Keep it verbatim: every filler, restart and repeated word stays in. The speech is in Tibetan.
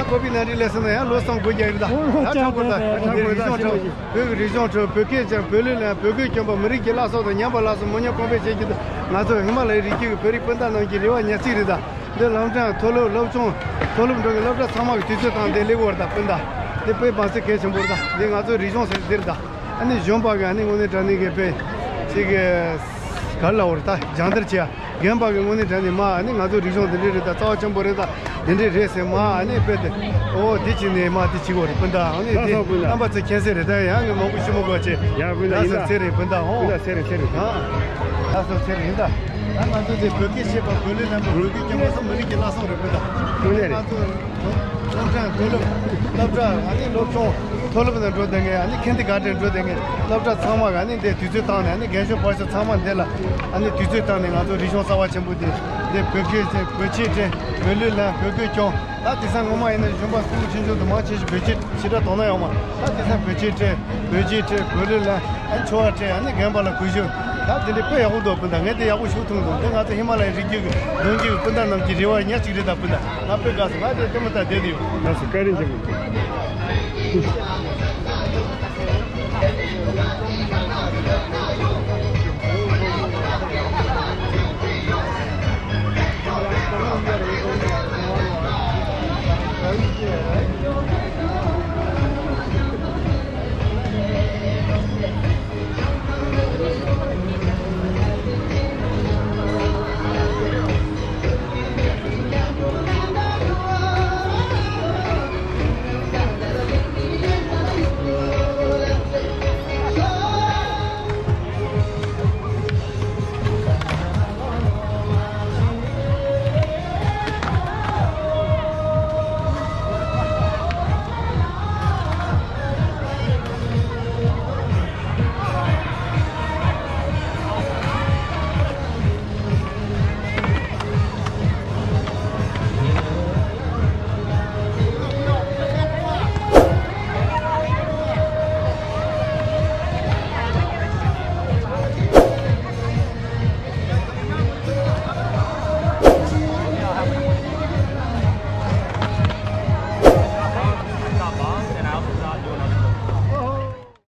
ཀོ་པི་ནན་ཊིན་སླེབས་སོང་ན་ཡང་ལོ་གསུམ་དགུ་བརྒྱབ་རེད་ད། ད་ཆགས་པོ་རེད་ད། ད་ཆགས་པོ་རེད་ད། རིག་གཞུང་ཁྲོད་བོད་ཀྱི་རིག་གཞུང་ཁྲོད་བོད་སྐད་ཅན་བོད་ལུགས་ལ་བོད་གོས་གྱོན་པ་མི་རིགས་ཀྱི་བླ་སྲོག་དང་ཉམས་པ་སླར་གསོ་སྨོན་ཉམས་གོང་འཕེལ་བྱེད་རྒྱུ་དེ་ང་ཚོ་ཧི་མ་ལ་ཡའི་རི་རྒྱུད་ཀྱི་བོད་རིགས་སྤུན་ཟླ་རྣམས་ཀྱི་རེ་བ་ཉག་གཅིག་རེད་ད། འདི་ལམ་སང་མཐོ་སློབ་སློབ་ཆུང་མཐོ་སློབ་འགྲོ་གི་སློབ་གྲྭ་ཚང་མ་གི་དུས་ཚོད་བཏང་སྟེ་སླེབས་ཡོད་རེད་ད་སྤུན་ཟླ། འདི་དཔེ་མི་སྲིད་གལ་ཆེན་པོ་རེད་ད། འདི་ང་ཚོའི་རིག་གཞུང་ཟེར་འདི་རེད་ད། ཨ་ནི་གཞོན་པ་གི་ཨ་ནི་དངོས་གནས་དྲང་གནས་ཀྱི་དཔེ་ཅིག་གི་ག་རེ་ལབ་དགོས་རེད་ད། སྦྱང་བརྡར་བྱེད་ཡ། རྒན་པ་གི་དངོས་གནས་དྲང་གནས་མ་ཨ་ནི་ང་ཚོའི་རིག་གཞུང་འདི་འདྲས་རེད་ད། རྩ་བ་ཆེན་པོ་རེད་ད། འདི་འདྲས་རེད་ཟེར་མ་ཨ་ནི་དཔེ་དེ། ཨོ་འདི་བྱས་ནས་མ་འདི་བྱེད་དགོས་རེད་སྤུན་ཟླ། ཨ་ནི་ལགས་འདི་སོ་སྤུན་ཟླ། རྣམ་པ་ཚོས་མཁྱེན་གསལ་རེད་ད། ཡང་ངས་མང་པོ་ཞུ་མི་དགོས་ཅེས། ཡ་སྤུན་ཟླ་ཡིན་ད། ལགས་སོ་ཚེ་རིང་སྤུན་ཟླ་ཧོ། སྤུན་ཟླ་ཚེ་རིང་ཚེ་རིང་། ཨ། ལགས་སོ་ཚེ་རིང་ཡིན་ད། ད་ང་ཚོ་འདི་བོད་སྐད་ཤེས་པ་བོད་ལུགས་ལེན་པ་བོད་སྐད་སྐྱོན་པ་སོགས་མི་རིགས་ཀྱི་བླ་སྲོག་རེད་སྤུན་ཟླ། དངོས་གནས་རེད། ང་ཚོ་སློབ་གྲྭ་མཐོ་སློབ་སློབ་གྲྭ་ཨ་ནི་སློབ་ཆུང་མཐོ་སློབ་ནང་འགྲོ་བསྡད་མཁན་ཨ་ནི་ཁེན་ཏི་གྷར་ཏན་འགྲོ་བསྡད་མཁན་སློབ་གྲྭ་ཚང་མ་ག་ཨ་ནི་འདི་དུས་ཚོད་བཏང་ནས་ཨ་ནི་རྒན་གཞོན་བར་གསུམ་ཚང་མ་འདི་ལ་ཨ་ནི་དུས་ཚོད་བཏང་ནས་ང་ཚོ་རིག་གཞུང་རྩ་བ་ཆེན་པོ་འདི་འདི་བོད་སྐད་བོད་ཆས་སྤྲས་བོད་ལུགས་ལེན་བོད་གོས་གྱོན། ད་དེང་སང་ངོ་མ་ཡིན་ན་གཞོན་པ་སྐུ་ངོ་ཆུང་ཆུང་དུ་མང་ཆེ་ཞིག་བོད་ཆས་ཕྱི་དྲག་དོ་སྣང་ཡོད་མ། ད་དེང་སང་བོད་ཆས་སྤྲས་བོད་ཆས་སྤྲས་བོད་ལུགས་ལེན་ཨ་ནི་ཕྱུ་པ་སྤྲས་ཨ་ནི་རྒན་པ་ལ་གུས་ཞབས། ད་དེ་འདྲའི་དཔེ་ཡག་པོ་འདུག་སྤུན་ཟླ། ངས་དེ་ཡག་པོ་ཞུ་ཐུབ་འདུག་འདི་ང་ཚོ་ཧི་མ་ལ་ཡའི་རི་རྒྱུད་ཀྱི་གདུང་རྒྱུད་ཀྱི་སྤུན་ཟླ་རྣམས་ཀྱི་རེ་བ་ཉག་གཅིག་རེད་ད་སྤུན་ཟླ། ང་དཔེ་དགའ་སོང་། ང་དེ་ལྟད་མོ་ལྟ་བསྡད་དུས། ལགས་སོ་བཀའ་དྲིན་ཆེ།